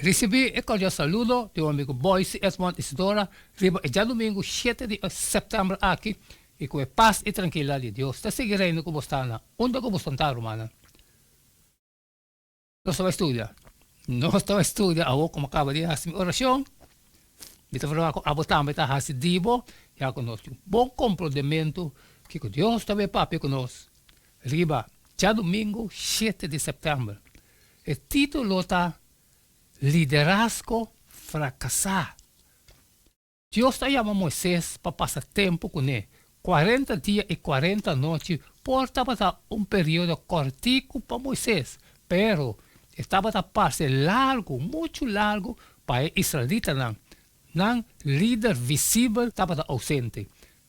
Risibí e kordial saludo di bo amigu Boyce Edmond Isidora riba e djadumingu shete di sèptèmber aki i ku e pas i trankilidat di Dios ta sigui reina ku bo sta na unda ku bo santá, rumannan. Nos ta bai studia. Nos ta bai studia awor ku mi a kaba di hasi mi orashon. Mi ta proba ku abo tambe ta hasi di bo, ya ku nos tin un bon komprondementu kiko Dios ta bai papia ku nos riba djadumingu shete di sèptèmber. E título ta Liderazgo Frakasá. Dios a yama Moises pa pasa tempu kuné. 40 dia i 40 nochi por tabata un periodo kòrtiku pa Moises, pero e tabata parse largu, muchu largu pa e israelitanan. Nan lider visibel tabata ousente.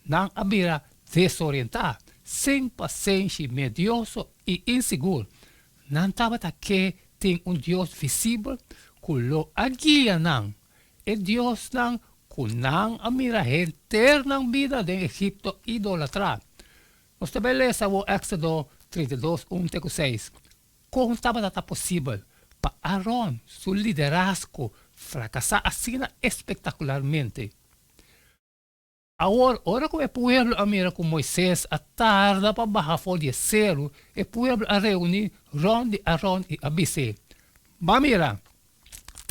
Nan a bira desorientá, sin pasenshi, medioso i insigur. Nan tabata ke tin un Dios visibel ku lo a guia nan, e diosnan ku nan a mira henter nan bida den Egipto idolatrá. Nos ta bai lesa awor Éksodo 32, 1 te ku 6. Kon tabata ta posibel pa Aron su liderazgo frakasá asina espektakularmente? Awor, ora ku e pueblo a mira ku Moises a tarda pa baha for di e seru, e pueblo a reuní rònt di Aron i a bis'é, Ba mira,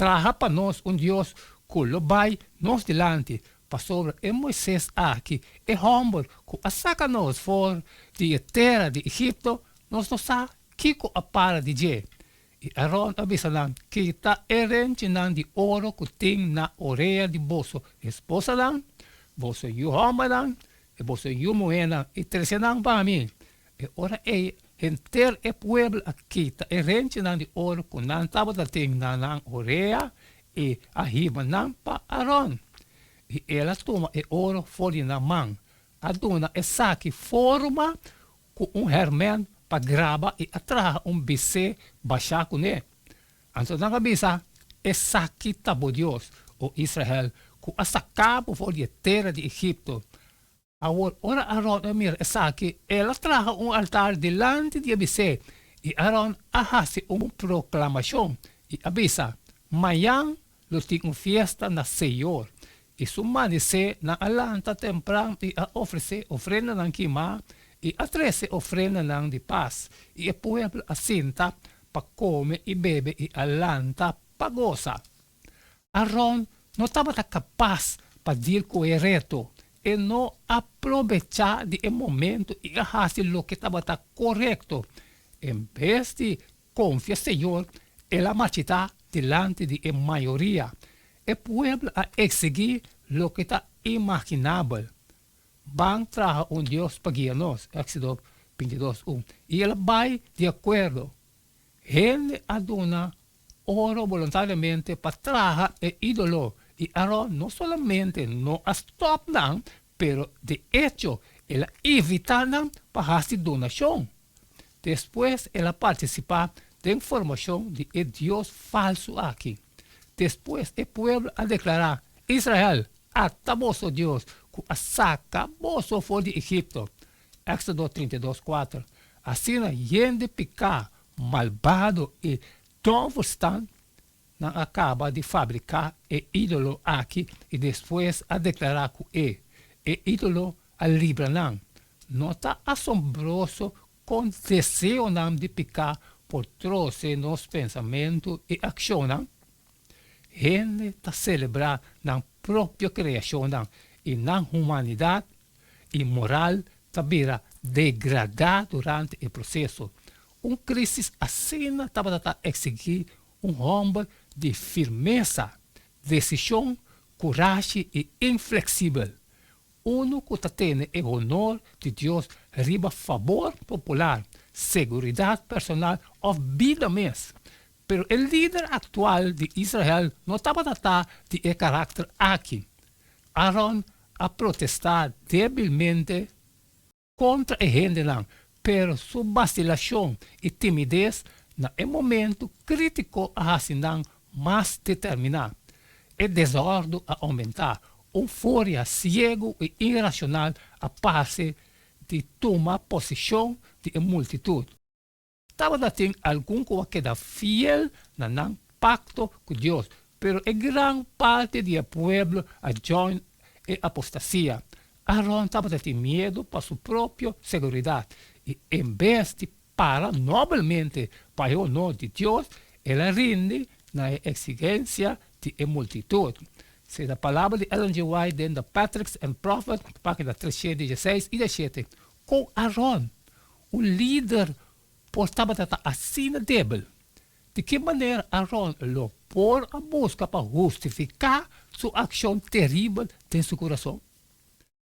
traha pa nos un dios ku lo bai nos dilanti, pasobra e Moises aki, e hòmber ku a saka nos for di e tera di Egipto, nos no sa kiko a para di dje. I Aron a bisa nan, Kita e renchinan di oro ku tin na orea di boso esposanan, boso yu hòmbernan i boso yu muhénan, i trese nan pa mi. E ora ei henter e pueblo a kita e renchinan di oro ku nan tabata tin na nan orea i a hiba nan pa Aron. I el a tuma e oro for di nan man, a duna esaki forma ku un hèrmènt pa graba i a traha un bisé bashá kuné. Anto nan a bisa, Esaki ta bo Dios, o Israel, ku a saka bo for di e tera di Egipto. Awor, ora Aron a mira esaki, el a traha un altar dilanti di e bisé, i Aron a hasi un proklamashon i a bisa, Mañan lo tin un fiesta na Señor. I su manisé nan a lanta tempran i a ofresé ofrendanan kimá i a trese ofrendanan di pas, i e pueblo a sinta pa kome i bebe i a lanta pa gosa. Aron no tabata kapas pa dil ku e reto, e no a probechá di e momento i a hasi loke tabata korekto. En bes di Konfia Señor, el a machitá dilanti di e mayoria. E pueblo a eksigí loke ta imaginabel. Ban traha un dios pa guia nos, Éxodo 22, 1. I el a bai di akuerdo. Hende a duna oro boluntariamente pa traha e ídolo, i Aron no solamente no a stòp nan, pero de echo el a invitá nan pa hasi donashon. Despues el a partisipá den formashon di e dios falsu aki. Despues e pueblo a deklará, Israel, ata boso Dios ku a saka boso for di Egipto. Éksodo 32, 4. Asina yen di piká, malbado i donverstand nan a kaba di fabriká e ídolo aki i despues a deklará ku e e ídolo a libra nan. No ta asombroso kon deseonan di piká por trose nos pensamentu i akshonnan? Hende ta selebrá nan propio kreashonnan i nan humanidat i moral ta bira degradá durante e proseso. Un krísis asina tabata ta eksigí un hòmber di firmesa, desishon, kurashi i infleksibel, unu ku ta tene e honor di Dios riba fabor popular, seguridat personal òf bida mes. Pero e lider aktual di Israel no tabata ta di e karakter aki. Aron a protestá débilmente kontra e hendenan, pero su basilashon i timides na e momentu krítiko a hasi nan mas determiná. E desòrdu a oumentá, un furia siegu i irashonal a parse di tuma posishon di e multitut. Tabata tin algun ku a keda fiel na nan pakto ku Dios, pero e gran parti di e pueblo a join e apostasia. Aaron tabata tin miedu pa su propio seguridat, i en bes di para nobelmente pa e honor di Dios, el a rindi na e eksigensia di e multitut. Si ta palabra di Ellen G. White den The Patriarchs and Prophets, página 316 i 17, Kon Aaron, un lider, por tabata ta asina débil? Di ki manera Aaron lo por a buska pa hustifiká su akshon teribel den su kurason?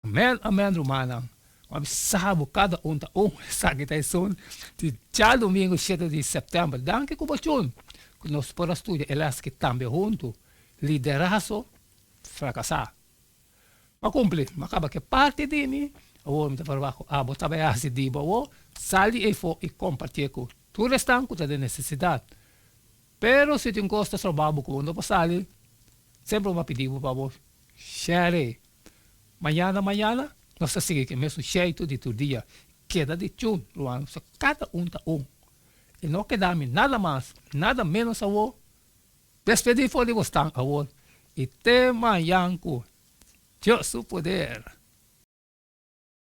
Amen amen rumannan mi a bisa bo kada un ta un esaki ta esun di djadumingu shete di sèptèmber danki ku bo chun ku nos por a studia e lès ki tambe huntu lideraso frakasá mi a kumpli mi a kaba ku e parti di mi awor mi ta verwagt ku abo ta bai hasi di bo awor sali efo i kompartié ku tur esnan ku ta den nesesidat pero si tin kos ta stroba bo ku bo no por sali semper bo a pidi bo pa bo share. Mañana mañana nos ta sigui ku e mesun sheitu di tur dia. Keda di chun, ruman, so kada un ta un. I no keda mi nada mas, nada menos awor. Despedí for di bosnan awor i te mañan ku Dios su poder.